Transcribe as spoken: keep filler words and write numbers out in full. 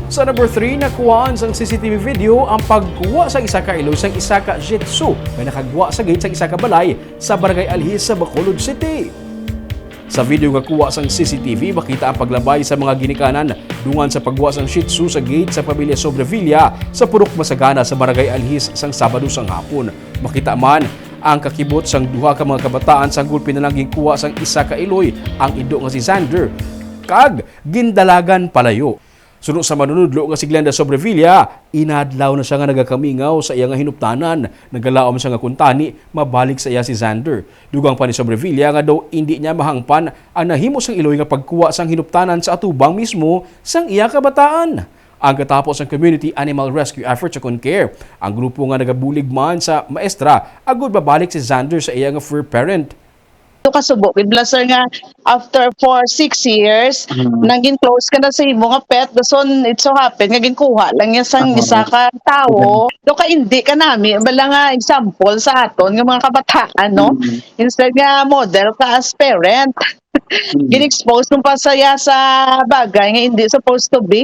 Sa number three, nakuhaan sang C C T V video ang pagkuha sang isa ka iloy sang isa ka Shih Tzu nga nakagwa sa gate sang isa ka balay sa Barangay Alhis sa Bacolod City. Sa video nga kuha sang C C T V, makita ang paglabay sa mga ginikanan dungan sa pagwa sang Shih Tzu sa gate sa pamilya Sobrevilla sa Purok Masagana sa Barangay Alhis sang Sabado sang hapon. Makita man ang kakibot sang duha ka mga kabataan sa gulpi na lang ginkuha sang isa ka iloy ang ido nga si Xander kag gindalagan palayo. Suno sa manunudlo nga si Glenda Sobrevilla, inadlaw na siya nga nagakamingaw sa iya nga hinuptanan. Nagalaom siya nga kuntani mabalik sa iya si Xander. Dugang pa ni Sobrevilla nga daw indi niya mahangpan ang nahimo sang iloy nga pagkuha sang hinuptanan sa atubang mismo sang iya kabataan. Ang katapos sang Community Animal Rescue Effort sa CONCARE, ang grupo nga nagabulig man sa maestra agud mabalik si Xander sa iya nga fur parent. Ito kasubo gid bala, sir, nga after for six years, Mhm. naging close ka na sa imo nga pet. Dason, it so happen nga ginkuha lang niya sang Aha. isa ka tawo. Do ka hindi ka nami bala nga example sa aton nga mga kabataan, no? Mhm. Instead nga model ka as parent, Mhm. gin-expose mo pa saya sa bagay nga hindi supposed to be.